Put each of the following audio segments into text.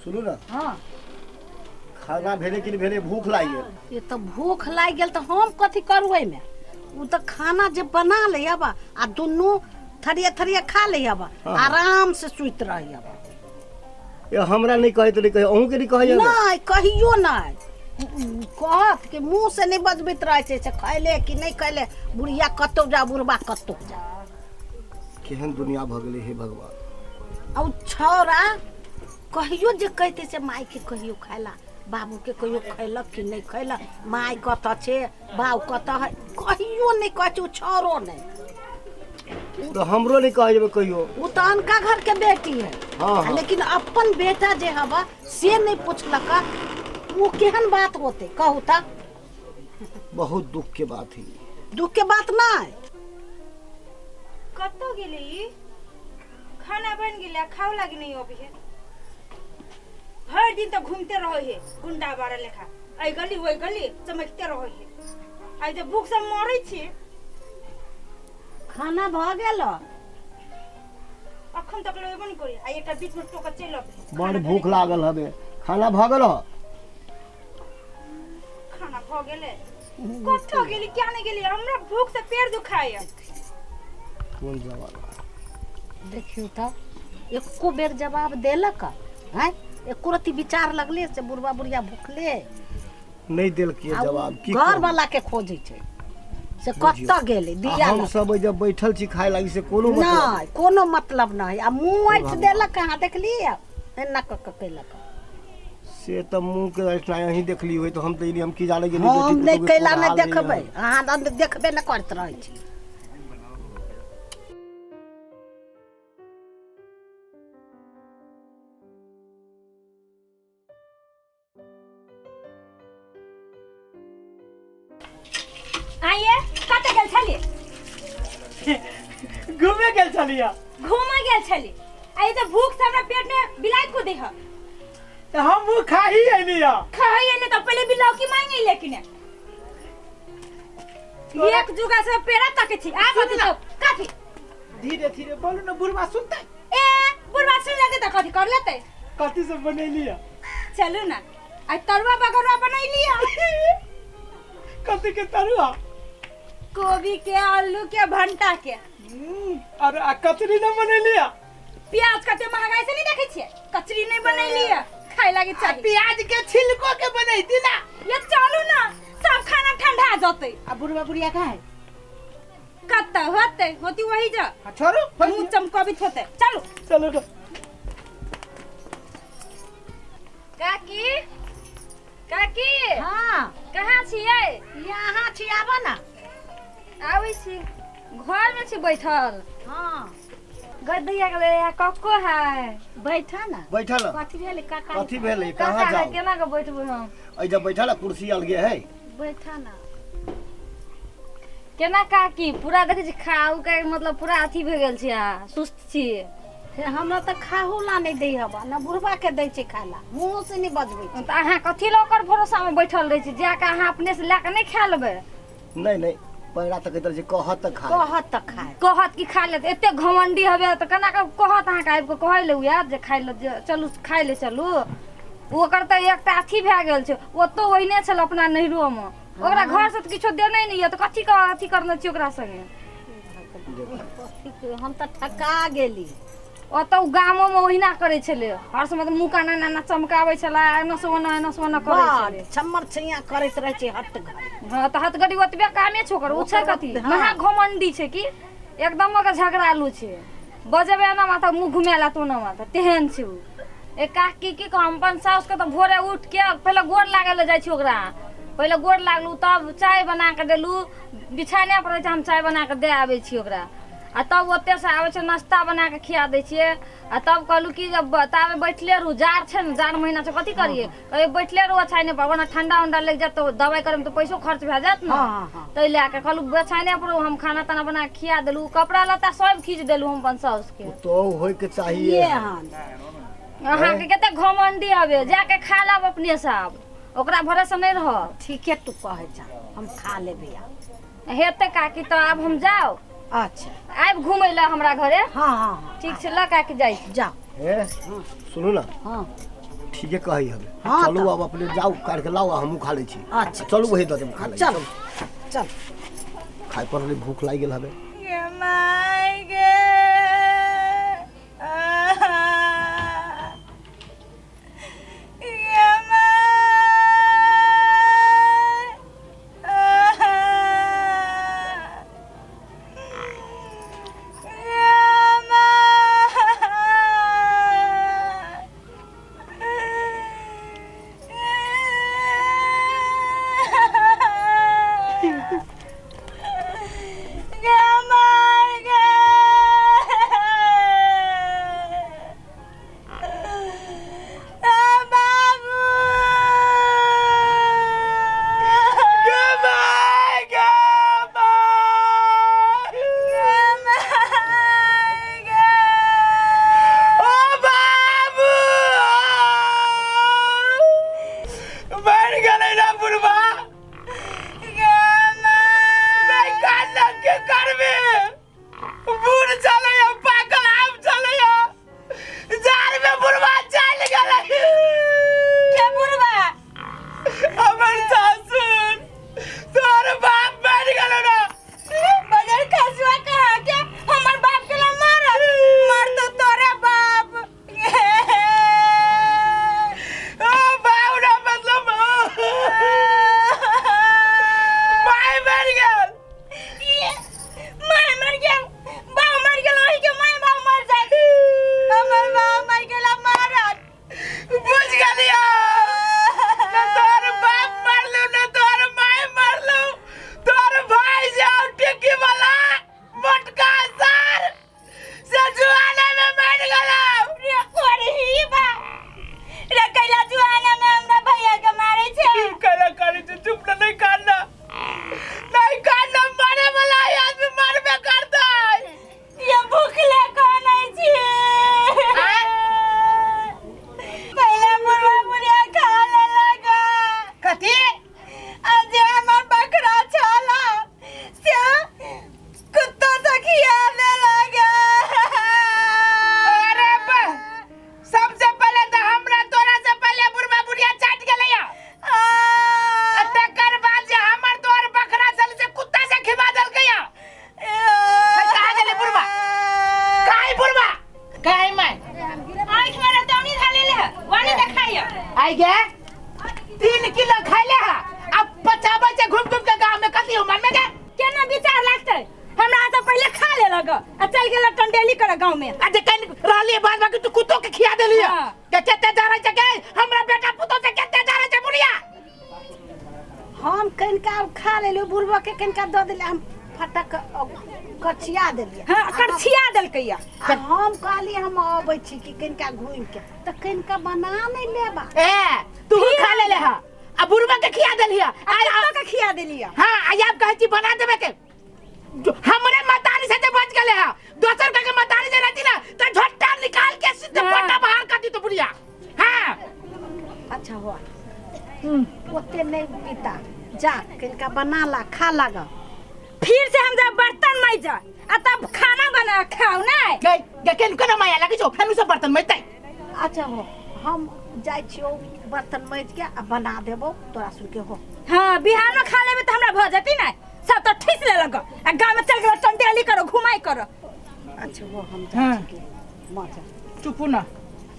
सुनू ने। हाँ। खाना भेलै कि नहि भेलै? भूख लागि गेल। ये तऽ भूख लागि गेल तऽ हम कथी करू एहिमे? ओ तऽ खाना जे बना ले अब आ दुनू थरिया थरिया खा ले अब, आराम से सुति रही अब। ये हमरा नहि कहैत नहि कहै, अहूँके नहि कहैया? नहि, कहियो नहि कहत कि मुँह से नहि बजबैत रहै छै से खैले कि नहि खैले। बुढ़िया कतहु जा, बुढ़बा कतहु जा। केहन दुनिया भऽ गेलै, हे भगवान। आ ओ छौड़ा कहियो जे कहते से मायके कहियो खायला, बाबूके कहियो खैलक कि नहि खैलक, माय कतऽ छै, बाबू कतऽ है, कहियो नहि कहै छै ओ छौड़ो नहि। तऽ हमरो नहि कहै जेबै कहियो। ओ तऽ अनका घर के बेटी है। हाँ। लेकिन अपन बेटा जे हवा से नहि पुछलक, ओ केहन बात होते कहू तऽ? बहुत दुख के बात है। दुख के बात नहि। कतऽ गेलै ई? खाना बनि गेलै आ खाओ लागी नहीं अबै है। भरि दिन तऽ घूमते रहै है गुंडा बारा लेखा, एहि गली ओहि गली चमकते रहै है। आइ जे भूख से मरै छी। खाना भऽ गेल? अखन तक लेबो नहि करी आ एकटा बीच में टोक चलि अबै है। बड़ भूख लागल हबे। खाना भऽ गेल? खाना भऽ गेलै। कतऽ गेली, क्या नहि गेली? हमरा भूख से पेट दुखाय। कोन जमाना! देखियौ तऽ एको बेर जवाब देलक? हैं, एको रत्ती विचार लगले से बुढ़बा बुढ़िया भुखले? नहि देलकै आ उ जवाब की घर कहू? वाला के खोजै छै से बुझियौ। कतऽ गेलै आ दिया हम लऽ। सब जब बैठल छी खाय लागी से कोनो मतलब नहि, कोनो मतलब नहि। आ मुँह ऐठ भगवान। देलक। अहाँ देखलियै एना कऽ कऽ केलक? से तऽ मुँह के ऐठना अहीं देखली होय, तऽ हम तऽ हम की जाने गेली। हम बेटी नहि पुतोहु के कैला कोन नहि हाल रहैया। देखबै, अहाँ तऽ देखबे नहि करैत रहै छी। आइए, कतऽ गेल छलियै? घूमे गेल छलियै। घूमे गेल छली? आइ तऽ भूख से हमरा पेट में बिलाइ कूदे ह। तऽ हम मुँह खाही अयली हँ। खाही अयली तऽ पहिले बिलौकी मांगे लेकिन एक जुगा से पेड़ा तके छी आ कथी तो कथी। धीरे धीरे बोलू ने, बुढ़वा सुनतै। ए, बुढ़वा सुन लेतै तऽ कथी कर लेतै? कथी सब बनैली हँ? चलू ना, आइ तरुआ बगरुआ बनैली हँ। कथी के तरुआ? कोबी के, आलू के, भंटा के। और आ कचरी न बनैली हँ? प्याज कते महंगाई से नहीं देखे छियै? कचरी नहीं बनैली हँ, खाय लागी चाही। प्याज के छिलको के बनैती ना। ये चलू ना, सब खाना ठंडा जतै। आ बुढ़वा बुढ़िया कहाँ है? कत्ता होते होती वही जा। हाँ, छोड़ू। मुंह चमकबित होते, चलू। चलो तो। काकी, काकी। हाँ। कहाँ छियै? यहाँ छी, आबऽ ना। आबै छी, घर में छी बैठल। हाँ। गद्दैया गेलै यहाँ कक्को है। बैठा ना। बैठल। कथी भेलै काका? कथी भेलै? काका कहाँ है? जाउ? केना के बैठबै हम? एहि जब बैठल है, कुर्सी अलगे है। बैठा ना। केना काकी, पूरा देखै छी खाउ के मतलब पूरा अथी भए गेल छी अहाँ, सुस्त छी। हे, हमरा तऽ खाहू ला नहि दै हबा न, बुढ़बा के दै छै खाय ला, मुँह से नहि बजबै छै। तऽ अहाँ कथी लए ओकर भरोसा में बैठल रहै छी? जाके अहाँ अपने से लए कऽ नहि खा लेबै? नहि नहि, पैरा तक कहैत रहै छै, कहत तऽ खाय। कहत तऽ खाय। कहत कि खा लेत? एते घमंडी हवे तऽ केना कऽ कहत अहाँके? आबि कऽ कहै लए उएह जे खाय लए जे चलू, खाय लए चलू। ओकर तऽ एकटा अथी भए गेल छै। ओतौ ओहिने छल अपना नैहरोमे। ओकरा घर से तऽ किछो देने नहि यऽ तऽ कथी के अथी करने छी ओकरा संगे? कथी, हम तऽ ठका गेली। ओतऽ उ गामोमे ओहिना करै छलै, हर समय तऽ मुँह कान एना एना चमकाबै छलै, एना से ओना, एना से ओना करै बड छलै। छम्मर छैया करैत रहै छै हट घड़ी। हँ तऽ हथगड़ी ओतबे कामे छै ओकर। ओ छै ओकर कथी? हाँ। महा घमंडी छै कि एकदम ओकर झगड़ालू छै। बजेबै एना माथा, मुँह घुमा लेत ओना माथा, तेहन छै उ। ए काकी, की कहब, हम अपन साउसके तऽ भोरे उठि के पहिले गोर लागै लए जाइ छी ओकरा। पहिले गोर लागलहुँ, तब चाय बना कऽ देलहुँ। बिछाने पर रहै छै, हम चाय बना कऽ दए आबै छी ओकरा। आ तब ओतयसँ आबै छै, नाश्ता बना कऽ खिया दै छियै। आ तब कहलहुँ कि जब ताबे बैठले रहू, जाड़ छै ने, जाड़ महीना छै, कथी करियै? कहलियै बैठले रहू ओछाइने पर, ओना ठंडा उंडा लागि जायत तऽ दबाइ करैमे तऽ पैसो खर्च भए जायत ने। हाँ, हाँ। ताहि लए कऽ कहलहुँ ओछाइने पर रहू, हम खाना ताना बना कऽ खिया देलहुँ, कपड़ा लत्ता सब खींच देलहुँ हम अपन साउसके। पुतोहु होइके चाहिए। ये हन अहाँके कते घमंडी हवे, जाके खा लेब अपने से, आब ओकरा भरोसे नहि रहब। ठीके तू कहै छ, हम खा लेबै आब। हेतै काकी, तऽ आब हम जाउ? अच्छा। आबि घुमै लए हमरा घरे। हाँ हाँ हाँ। ठीक छै, लऽ काकी, जाइ छी। जाओ। हे, सुनू ने। हाँ। ठीके कहै हबे। हाँ। चलू तऽ। आब अपने जाउ, काटि के लाउ आ हमहूँ खा लै छी। अच्छा। चलू, वही दऽ देब, खा लै। चल चल। खाय पर रहलै, भूख लागि गेल हबे। गे my गे, आहा। गे my, आहा। गे my. गे my गे, आ बाबू। गे my, गे my. गे my गे। ओ बाबू, मर गेलै ना बुढ़बा। गे my. नहि कानलक, की करबे, बूढ़ छलै, पाकल आम छलै, जाड़ में बुढ़बा चलि गेलै। के बुढ़बा? हमर सासुर। तोहर बाप मरि गेलौ ना। बजर खसुआ कहा के हमर बाप के ला मारत, मार तो तोरा बाप। ओ बाप ना, मतलब माय मरि गेल। ये, my मर गेल, बाप मर गेल, ओही के my बाप मर जाय, हमर बाप मर गेल मारत। बुझ गेलियो न? तोहर बाप मरलौ न तोहर my मरलौ, तोहर भाई जे हौ टिक्की वाला मोटका सार से जुआने में मर गेलौ। रे कोरही बा रे, कैला जुआना में हमरा भैया के मारे छै? करा करे छै, चुप न, नहीं कानना, नहीं कानना, मरे वाला है आदमी, मरबे करतै। ये भूखले कनै छी। पहिले बुढ़वा बुढ़िया खा लेलक। कथी? आ जे हमर बकरा छला से कुत्ता से खिया देलक। अरे बा, सबसे पहले तो हमरा तोरा से पहले बुढ़वा बुढ़िया चाट गेलै आ तकर बाद जे हमर तोहर बकरा छल से कुत्ता से खिबा देलकै। आ कहाँ गेलै बुढ़वा? काहे बुढ़वा, काहे my? आँखि में रतौनी धऽ लेले है, वानी देखाइए। आई गे, 3 किलो खाइले हा, अब पचाबै छै घूम घूम के गाँव में, कथी हो मन में गे? केना विचार लागतै? हमरा से पहिले खा लेलक आ चल गेल टंडेली करे गाँव में। आ जे कन रहलिए, बाद बाकी तू कुत्तो के खिया देलिए। हाँ। के केते जा छै के हमरा बेटा पुतो से केते जा छै बुढ़िया। हम कनिका खा लेलियै, बुढ़बा के कनिका दऽ देलियै, हम फटक कचिया देलियै। हाँ, करछिया देलकै या। आ हम कहलियै हम अबै छी कि कनिका घूमि के तऽ कनिका बना नहि लेबा। ए, तू खा लेले हा आ बुढ़वा के खिया देलिए आ कुत्तो के खिया देलिए। हाँ, आ आब कहै छी बना देबे के। हमरे मतारी से जे बच गेले हा, दोसर के मतारी जे रहती ना त झोटा निकाल के सीधे पोटा बाहर कर दी तो बुढ़िया। हाँ। अच्छा हुआ, ओते नहि पीता, जा कनिका बना ला, खा लाग। फिर से हम जब बर्तन माइज आ तब खाना बना खाओ ना। गई गे, केन केना माया लगी छौ, फेनु से बर्तन मजतै। अच्छा हो, हम जाइ छियौ बर्तन माजि के आ बना देबौ तोरा सुनके हो। हाँ, बिहानो खा लेबे तऽ हमरा भऽ जेती ने। सब तऽ ठीस लेलक आ गाँव में चल गेल टंडेली करो, घुमाई करो। अच्छा हो, हम जाइ छी मजा। चुपू ना,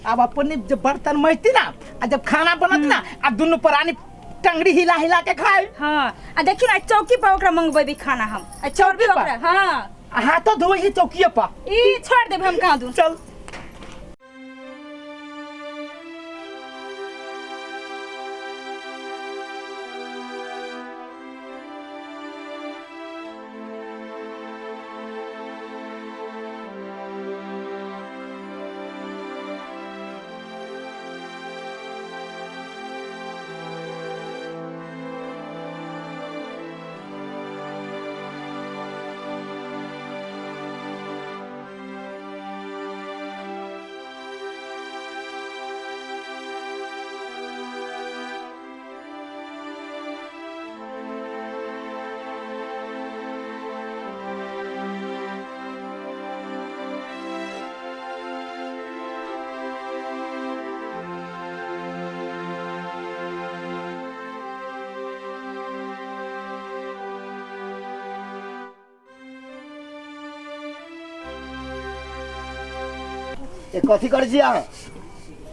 अब अपने जब बर्तन मजती ना आ जब खाना बनत ना आ दुनू प्राणी टंगड़ी हिला हिला के खाई। हाँ, आ देखियो ना, चौकी पर ओकरा मंगबेबी खाना हम आ चौकी चौकी पर? ओकरा, हाँ। आ हाथो धोई ही चौकिए पर। ई छोड़ देब हम, कहाँ दू। चल। ए कथी करै छी अहाँ?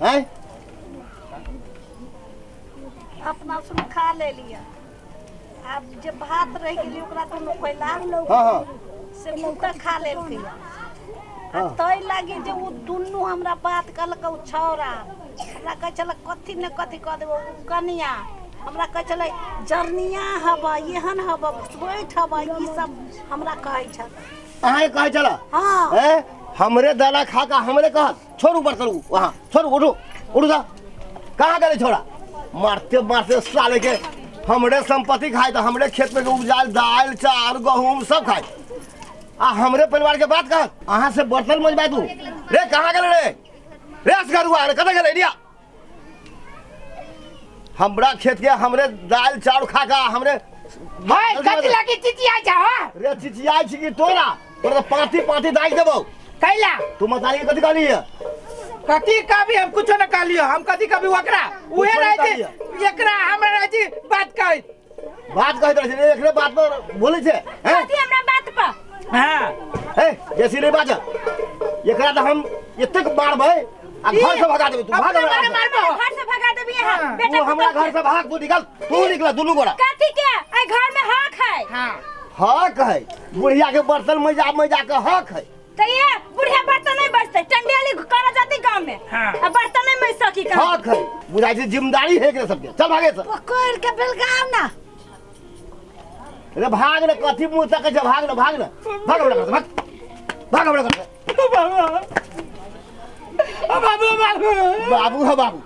हैं? अपना सुन खा ले लिया। आब जे भात रहि गेलै ओकरा दुनू कोयला हाँ हाँ से कुत्ता खा लेलकै। आ तै लागी जे ओ दुनू हमरा बात कहलक। ओ छौड़ा हमरा कहै छलै कथी ने कथी कह देबो। ओ कनिया हमरा कहै छलै जरनिया हब, एहन हब, घुसबैठ हब, ई सब हमरा कहै छल। अहाँके कहै छला? हाँ। हैं? हमरे दाना खा के हमरे कहत छोड़ू बर्तन वहाँ छोड़ू, उठू उठू जा। कहाँ गेलै छोड़ा? मारते मारते साले के हमरे संपत्ति खाए तो हमरे खेत में के उपजायल दालि चाउर गहूम सब खाए आ हमरे परिवार के बात कहत अहाँ से बर्तन मजबा तू रे। कहाँ गेलै रे? रे असगरुआ रे, कतऽ गेलै रिया? हमरा खेत के हमरे दालि चाउर खा के हमरे भाई कथी लागी चिचिया जाओ? रे चिचियाइ छी कि तोरा तोरा तऽ पाँती पाँती दागि देबौ। कैला? तू मतारी के कथी कहली है? कथी कभी हम कुछो न कहलियो। हम कथी कभी ओकरा उहे कुछो रहे नहीं छी एकरा हमरा रहे छी बात कहै बात कहैत रहै छै रे, एकरे बात पर बोलै छै हैं? कथी हमरा बात पर? हाँ। हे बेसी नहीं बाज। एकरा तऽ हम एतेक मारबै आ घर से भगा देबै। तू भाग अपने हमरा मारे घर से। मारबो। घर से भगा देबी यहाँ। हाँ। बेटा तू हमरा पुतोह घर से भाग, तू निकल, तू निकल दुनू गोरा। कथी के एहि घर में हक है? हाँ। हक है बुढ़िया के बर्तन मजा मजा के हक है। तो ये बुढ़िया बर्तन नहीं बचते, चंडेली करा जाती गांव में। हाँ। आ बर्तन नहीं मज सकी कहाँ। हक है बुझाइ छै जिम्मेदारी है एकरे सबके। चल भागे से। पकड़ के बेलगाव ना। रे भाग रे, कथी मुंह तक छै? भाग रे, भाग रे, भाग हमरा घर से, भाग भाग हमरा घर से। बाबू बाबू बाबू है बाबू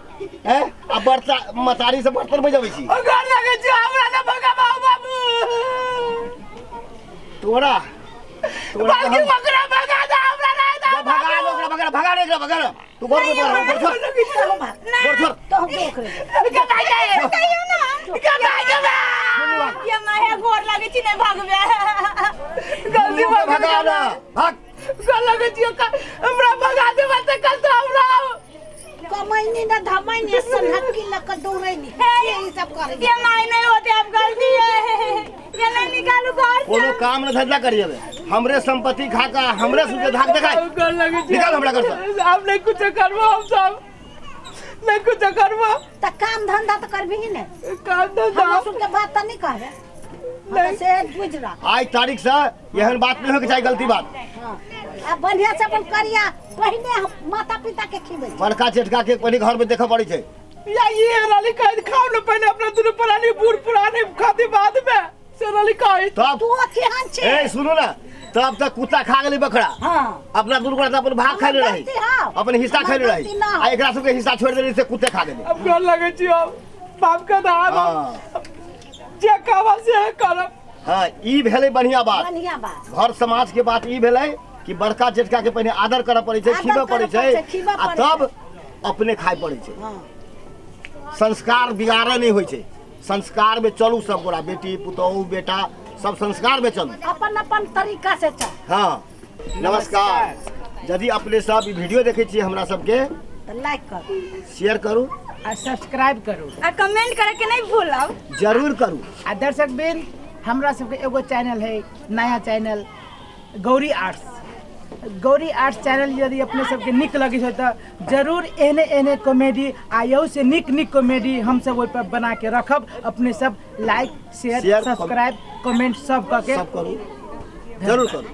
हैं? आ बर्तन मतारी से बर्तन बजबै छी। घर लगे छी हमरा न भगाबो बाबू। तोरा तोरा तऽ बाकी हम ओकरा भगा दे हमरा रहे दे। भगा दे ओकरा, भगा भगा रे एकरा, भगा रे। तू घर में घर छोड़, घर छोड़। तो हम देख रहे। के भाई जाए कहियो ना के भाई जाए। ये माहे गोर लागे छी, नहीं भागबे। गलती तू भगा ना, भाग। घर लगे छी हमरा भगा दे त कल तो हमरा कमैनी न धमैनी सनहक्की लऽ कऽ दौड़ैनी ई सब करै। ये माय नहीं होते अब गलती है, ये नहीं निकालू घर से। कोनो काम न धंधा करिए। हमरे संपत्ति खा के हमरे सुन के धाक देखाय। घर लगे छी। निकाल हमरा घर से। हम नहीं कुछ करबो, हम सब नहीं कुछ करबो। तऽ काम धंधा तऽ करबिही ने? काम धंधा हमरा सुन के बात तऽ नहीं कहबे? हाँ, से बुझ रह। आज तारीख से एहन बात नहीं होके चाही, गलती बात। हाँ, आ बढ़िया से अपन करिया। पहिने हम माता पिता के खिबै। बड़का जेठका के पहले घर में देखऽ पड़ै छै। या ये रली कह खाओ न पहले अपना दुनू पुरानी बूढ़ पुराने खाते बाद में से रली कह। तब तू केहन छै? ए सुनू ना, तब तक कुत्ता खा गेलै बकरा। हाँ। अपना दुनू गोरा तऽ अपन भाग खैले रही, गलती हौ। अपन हिस्सा हमर खैले रही गलती ना हौ। आ एकरा सबके हिस्सा छोड़ि देली से कुत्ते खा गेलै। अब घर लगे छी हम बाप के दाम। हाँ। जे कहबा से करब। हाँ, ई भेलै बढ़िया बात। बढ़िया बात। घर समाज के बात ई भेलै कि बड़का जेठका के पहिने आदर करऽ पड़ै छै, आदर खिबऽ पड़ै करऽ पड़ै छै छै, खिबऽ आ पड़ै तब अपने खाय पड़ै छै। हाँ। संस्कार बिगाड़े नहीं होइ छै। संस्कार में चलू सब गोरा, बेटी पुतोहु बेटा सब संस्कार में चलू, अपन अपन तरीका से चल। हाँ नमस्कार। यदि अपने सब ई वीडियो देखै छियै हमरा सबके तऽ लाइक करू, शेयर करू आ सब्सक्राइब करू आ कमेंट करे के नहीं भूलब। जरूर करू। आ दर्शक बिन हमरा सबके एगो चैनल है नया channel Gauri arts, Gauri arts channel यदि अपने सबके निक लगे छै तऽ जरूर एहने एहने कॉमेडी आ यहू से निक निक कॉमेडी हम सब ओहि पर बना के रखब। अपने सब like share share, subscribe comment सब कऽ के सब करू, जरूर करू।